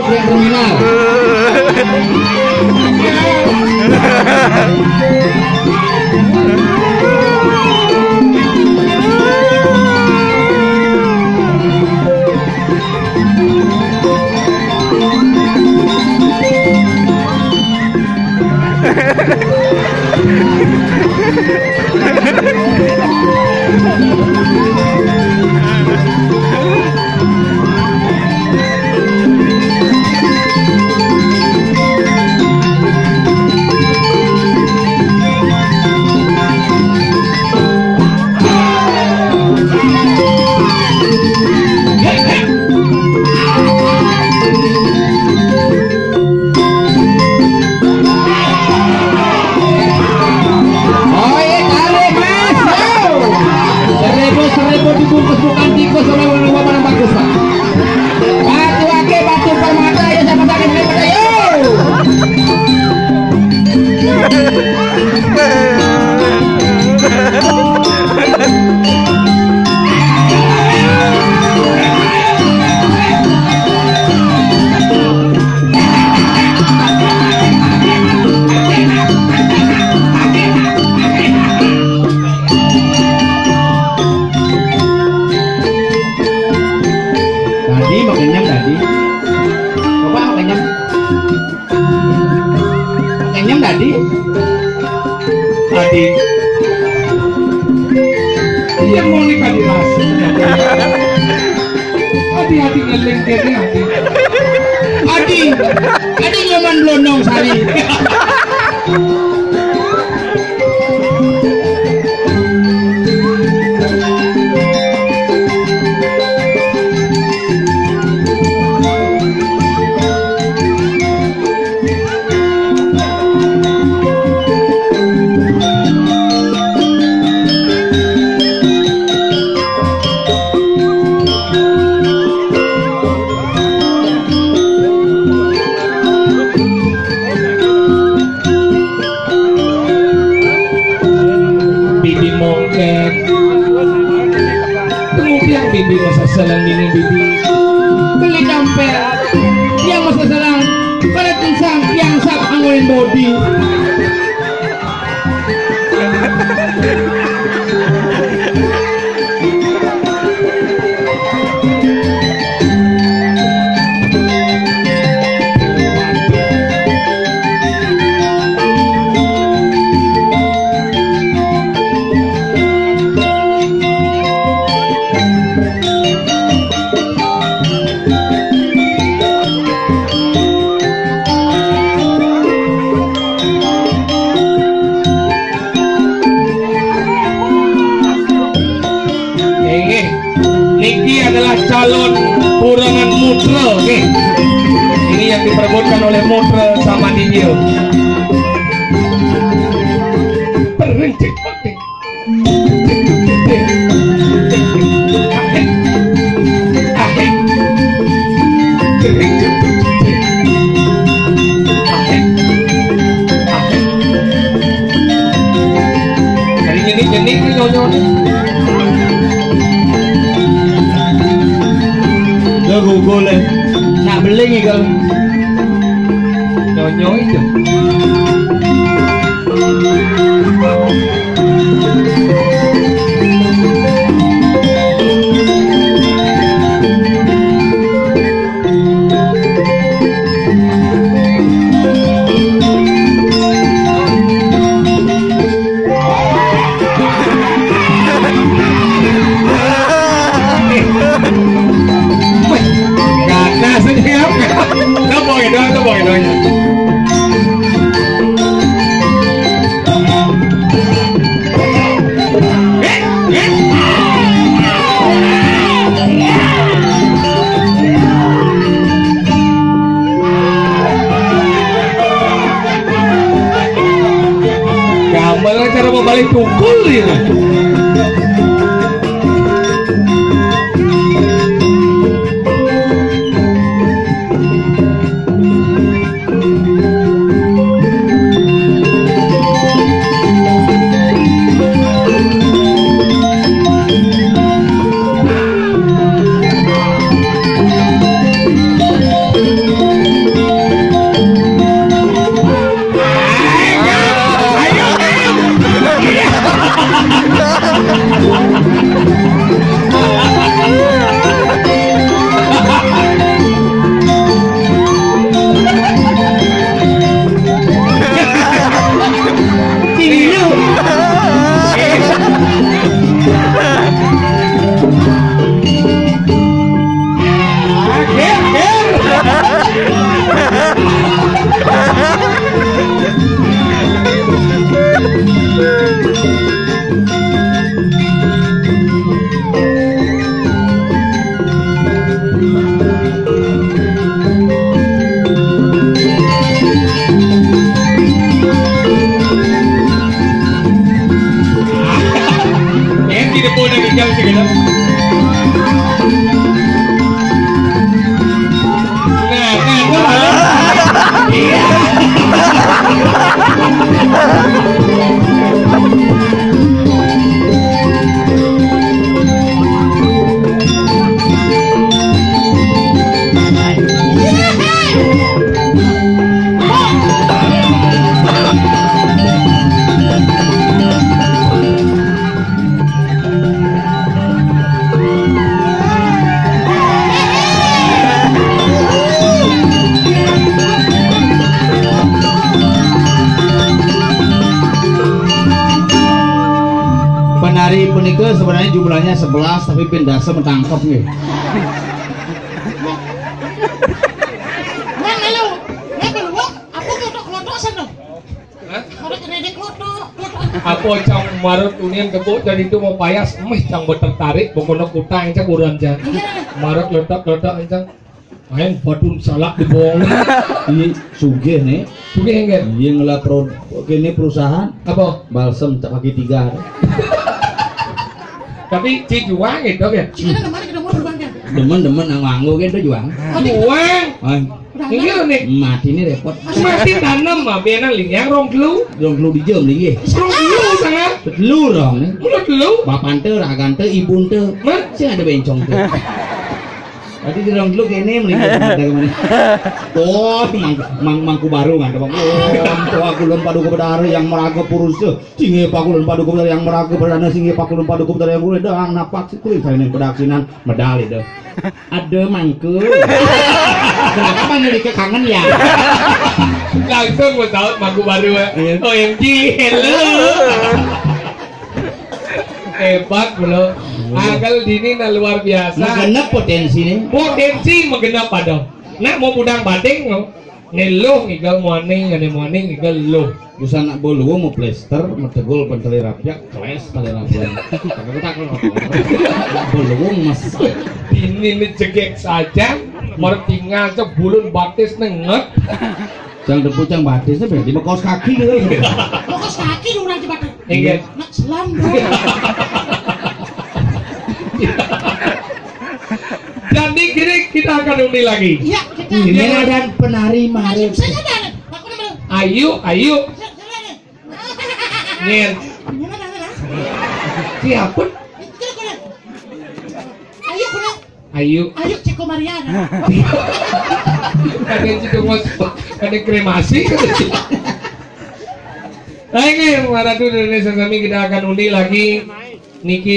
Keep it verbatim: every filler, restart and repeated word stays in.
Yang terminal. Oh, iya, tarik, Mas. Yo. Seribu, seribu dibungkus bukan tikus, oleh orang luar mana bagus, Pak. Batu akik, batu permata, ya, sama-sama, ayo. Tadi makan nyam tadi. Coba makan nyam. Makan nyam tadi. Tadi. Iya, mau nikah di masuk. Hati-hati ngelengketnya, hati. Adi, Adi nyoman blonong sari. Bibi mongkek. Kemudian bibi masa selang ini bibi beli dampel. Yang masa selang pada tunsang yang sap angulin bodi. Inggih, niki adalah calon purangan mutra, nggih. Ini yang diperebutkan oleh mutra sama dia. Perencik penting. Hari ini jenik ni nyonya ni. Dah gugur lah. Nak beli ni kalau. Nyonya itu. Weh, ganas aja ya. Tepuk tangan, tepuk tangan. Gambar cara mau balik pukul ya. Sebenarnya jumlahnya sebelas, tapi pindasa metangkep nih. Nang, halo. Nang, halo. Apa klothok-klothok seno? Hah? Ora kena klothok, klothok. Apa cang marut unian kebo dan itu mau payas, meh cang betertarik, pokoknya kutang cang uran cang. Iya. Marut klothok-klothok cang. Main badun salak di bawah. Iya, sugih nih. Sugih enggak? Iya, ngelah pro, kene perusahaan. Apa? Balsem tak kaki tiga. Tapi ci juang gitu kan. Cina kemarin kita mau terbang kan. Demen-demen nang wanggo gitu juang. Juang. Ay, Ini lho nih. Mati nih repot. Mati tanam mah pianan lingyang rong telu. Rong telu di jam lagi. Rong telu sangat. Telu rong nih. Mulut telu. Bapante, ragante, ibunte. Mah? Sing ada bencong tuh. Tadi di rong telu kene melihat ada kemana. Oh, mang, mang, mangku baru kan. Oh, aku lompat ke bedara yang meraga purus tuh. Singe pakulun paduka betara yang meraga perdana, singe pakulun paduka betara yang kulit dang napak si kulit saya nih pedaksinan medal itu. Ada mangku. Kenapa manggil ke kangen ya? Langsung mau tahu mangku baru ya. Iya. O M G, hello. Hebat bro. Angkel dini nah luar biasa. Nah, genep potensi nih. Potensi menggenep padahal. Nak mau pudang bating no. Ngeluh ngigal muaning, ngene muaning ngigal luh. Busan nak boluwo mau plester, metegul penteli rapiak, kles tali rapiak. Kagak tak kalau boluwo mas. Ini nih jegek saja, mertinggal cek bulun batis nenget. Cang depu cang batis nih berarti mekos kaki gitu. Fokus kaki lu nanti batis. Enggak. Nak selam dong. Jadi kini kita akan undi lagi. Iya, kita. Ini dan penari Ayo, mari. Saya ada. Aku nama. Ayu, Ayu. Saya, saya ada. Nyen. Ini mana, mana? Siapa? Itu kan. Ayo, kuna. Ayu. Ayo, Ciko Mariana. Ada yang sudah ngos, ada kremasi. Nah, ini, para Ratu dan Ratu sami kita akan undi lagi. Niki